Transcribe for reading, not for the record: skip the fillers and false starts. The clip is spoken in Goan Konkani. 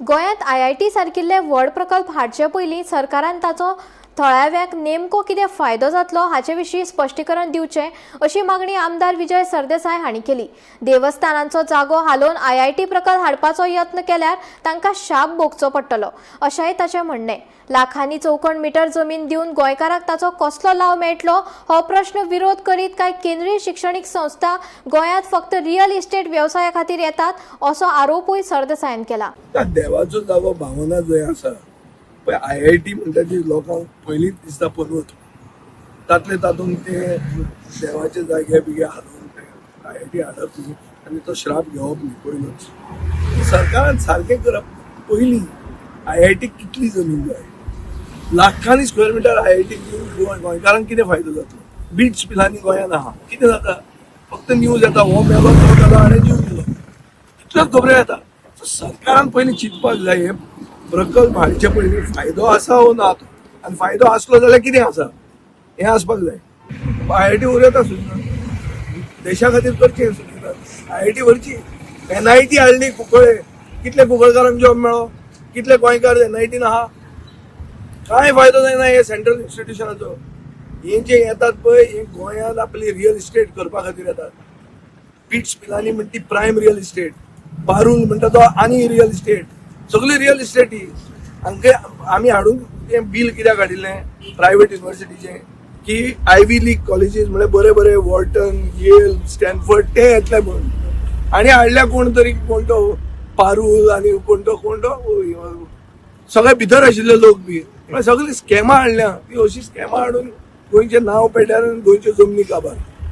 गोंयांत आयआयटी सारकिल्ले व्हड प्रकल्प हाडचे पयलीं सरकारान ताचो थळाव्यांक नेमको कितें फायदो जातलो हाचे विशीं स्पश्टीकरण दिवचें अशी मागणी आमदार विजय सरदेसाय हांणी केली. देवस्थानांचो जागो हालोवन आयआयटी प्रकल्प हाडपाचो यत्न केल्यार तांकां शाप भोगचो पडटलो अशेंय ताचें म्हणणें. लाखांनी चौखण मिटर जमीन दिवन गोंयकारांक ताचो कसलो लाव मेळटलो हो प्रश्न विरोध करीत काय केंद्रीय शिक्षणीक संस्था गोंयांत फक्त रियल इस्टेट वेवसाया खातीर येतात असो आरोपूय सरदेसायान केला. देवाचो जागो भावना जंय आसा पळय, आयआयटी म्हणटा ती लोकांक पयलींच दिसता पर्वत, तातले तातूंत ते देवाचे जागे बिगे हालोवन ते आयआयटी हाडप न्ही आनी तो श्राप घेवप न्ही. पयलोच सरकारान सारकें करप. पयलीं आयआयटी कितली जमीन जाय, लाखांनी स्क्वेअर मिटर आयआयटी घेवन गोंयकारांक कितें फायदो जातलो? बिट्स पिलानी गोंयांत आहा, कितें जाता? फक्त न्यूज येता, हो मेलो तो मेलो हाणें जीव दिलो, इतल्योच खबरो येता. सरकारान पयलीं चिंतपाक जाय हे प्रकल्प हाडचे पयलीं फायदो आसा वो ना तो, आनी फायदो आसलो जाल्यार कितें आसा हें आसपाक जाय. आयआयटी उरयता सुद्दां देशा खातीर करचें सुद्दां. आयआयटी व्हरची, एनआयटी हाडली कुंकळे, कितले कुंकळकारांक जॉब मेळ्ळो, कितले गोंयकार एनआयटीन आहा? कांय फायदो जायना हे सेंट्रल इन्स्टिट्युशनाचो. हे जे येतात पळय हे गोंयांत आपली रियल इस्टेट करपा खातीर येतात. बिट्स पिलानी म्हणटा ती प्रायम रियल इस्टेट, पारूल म्हणटा तो आनी रियल इस्टेट, सगळी रियल इस्टेट ही. हांगे आमी हाडून तें बील कित्याक हाडिल्लें प्रायवेट युनिवर्सिटीचें की आयवी लीग कॉलेजीस म्हळ्यार बरे बरे वॉर्टन, येल, स्टॅनफर्ड ते येतले म्हणून, आनी हाडल्या कोण तरी, कोण तो पारूल आनी कोण तो कोण तो सगळे भितर आशिल्ले लोक बी, म्हळ्यार सगळीं स्कॅमां हाडल्या. ती अशी स्कॅमां हाडून गोंयचें नांव पेड्ड्यार आनी गोंयच्यो जमनी काबार.